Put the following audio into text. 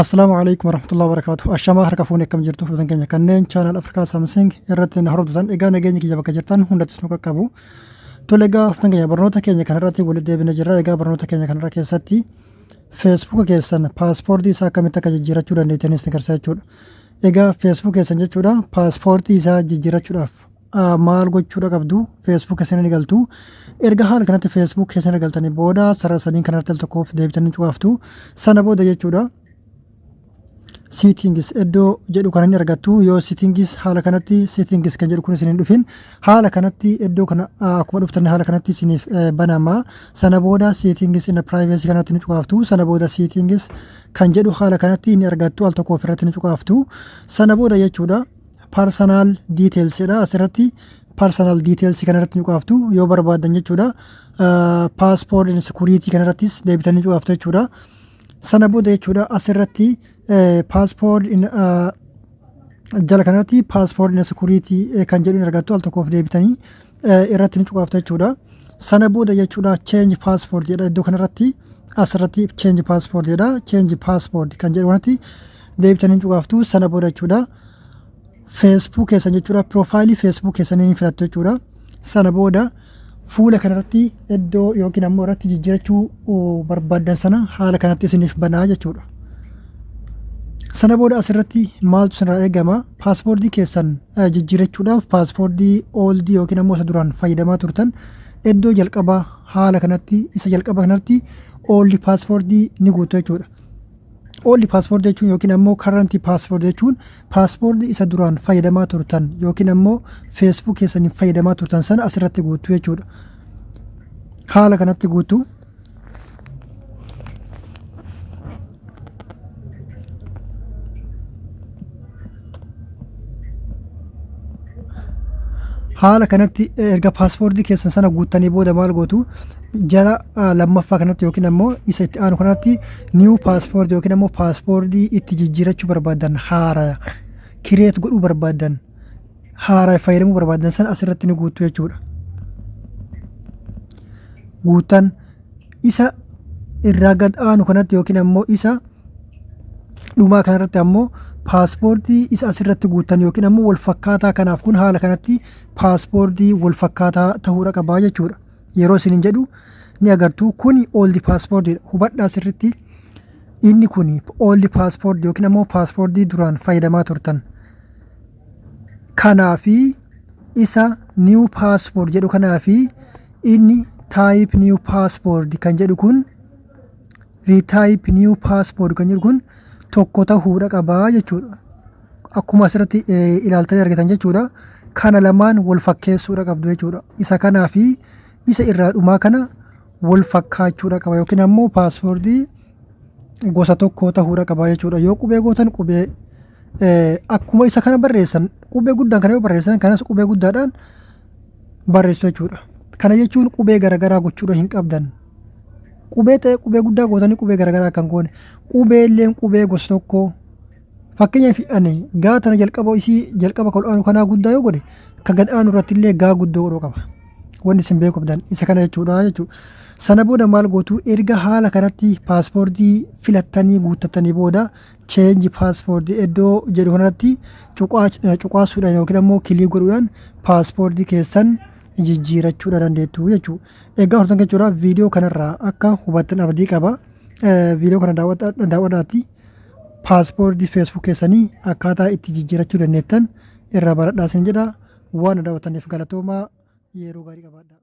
Assalaamu alaikum warahmatullahi wabarakatuh. Ashamaa harka fuune, akkam jirtu hordoftoota keenya kanneen channel Afrikaa Samsung irratti na hordoftan? Egaa nageenyi kiyya bakka jirtan hundattis nu qaqqabu. Tole, egaa hordoftoota keenya, barnoota keenya kanarratti walitti deebinee jirra. Egaa barnoota keenya kanarra keessatti Facebook keessan passwordii isaa akkamitti akka jijjiirachuu dandeettanis ni agarsiisa jechuudha. Egaa Facebook keessan jechuudha, passwordii isaa jijjiirachuudhaaf maal gochuudha qabdu? Facebook keessan ni galtu. Erga haala kanatti Facebook keessan ni galtanii booda sarara sadiin kanarratti al tokkoof deebitanii cuqaaftu. Sana booda jechuudha, settings iddoo jedhu kana ni argattu. Yoo settings haala kanatti settings kan jedhu kun isin hin dhufin, haala kanatti iddoo kana akkuma dhuftan haala kanatti isiniif banama. Sana booda settings and privacy kanatti ni cuqaaftu. Sana booda settings kan jedhu haala kanatti ni argattu, al tokko ofirratti ni cuqaaftu. Sana booda jechuudha, personal details jedha. Asirratti personal details kanarratti ni cuqaaftu. Yoo barbaadan jechuudha, password and security kanarrattis deebitanii cuqaaftu jechuudha. Sana booda jechuudha, asirratti password jala kanarratti password and security kan jedhu ni argattu, al tokkoof deebitanii irratti ni cuqaaftu jechuudha. Sana booda jechuudha, change password jedha iddoo kanarratti. Asirratti change password jedha. Change password kan jedhu kanatti deebitanii cuqaaftu. Sana booda jechuudha, Facebook keessan jechuudha, profileii Facebook keessanii ni filattu jechuudha. Sana booda fuula kanarratti iddoo yookiin ammoo irratti jijjiirachuu barbaaddan sana haala kanatti isiniif banaa jechuudha. Sana booda asirratti maaltu isinirraa eegama? Passwordii keessan jijjiirachuudhaaf passwordii oldii yookiin ammoo isa duraan fayyadamaa turtan iddoo jalqabaa haala kanatti isa jalqaba kanatti old passwordii ni guutu jechuudha. Old passwordii jechuun yookiin ammoo current passwordii jechuun passwordii isa duraan fayyadamaa turtan yookiin ammoo Facebook keessaniin fayyadamaa turtan sana asirratti guutu jechuudha. Haala kanatti guutu. Haala kanatti erga passwordii keessan sana guuttanii booda maal gootu? Jala lammaffaa kanatti yookiin ammoo isa itti aanu kanatti new passwordii yookiin ammoo passwordii itti jijjiirachuu barbaadan, haaraa create godhuu barbaadan, haaraa fayyadamuu barbaadan sana asirratti ni guuttu jechuudha. Guuttan isa irraa gad aanu kanatti yookiin ammoo isa dhumaa kanarratti ammoo passwordii isa asirratti guuttan yookiin ammoo wal fakkaataa kanaaf kun haala kanatti passwordii wal fakkaataa ta'uudha qabaa jechuudha. Yeroo isin jedhu ni agartu, kun old passwordiidha. Hubadhaa sirritti, inni kun old passwordii yookiin ammoo passwordii duraan fayyadamaa turtan. Kanaafi isa new password jedhu kanaafi inni type new password kan jedhu kun, retype new password kan jedhu kun tokko ta'uudha qabaa jechuudha. Akkuma asirratti ilaaltanii argitan jechuudha. Kana lamaan wal fakkeessuudha qabdu jechuudha. Isa kanaa fi isa irraa dhumaa kana wal fakkaachuudha qaba yookiin ammoo passwordii gosa tokko ta'uudha qaba jechuudha. Yoo qubee gootan, qubee akkuma isa kana barreessan, qubee guddaan kana yoo barreessan, kanas qubee guddaadhaan barreessu jechuudha. Kana jechuun qubee garaagaraa gochuudha hin qabdan. Qubee ta'e qubee guddaa gootanii qubee garaagaraa kan goone, qubeelleen qubee gosa tokko. Fakkeenyaaf ani gaa tana jalqaba isii jalqaba kan aanu kanaa guddaa yoo godhe, ka gad aanu irratti illee gaa guddoo godhuu qaba. Wanni isin beekuu qabdan isa kana jechuudha jechuudha. Sana booda maal gootu? Erga haala kanatti passwordii filattanii guuttattanii booda change passwordii iddoo jedhu kanarratti cuqaasuudhaan yookiin ammoo click godhuudhaan passwordii keessan jijjiirachuudha dandeettu jechuudha. Egaa hordoftoota jechuudha, viidiyoo kanarraa akka hubattan abdii qaba. Viidiyoo kana daawwadhaati passwordii Facebook keessanii akkaataa itti jijjiirachuu dandeettan irraa baradhaa isin jedha. Waan daawwattaniif galatoomaa, yeroo gaarii qabaadhaa.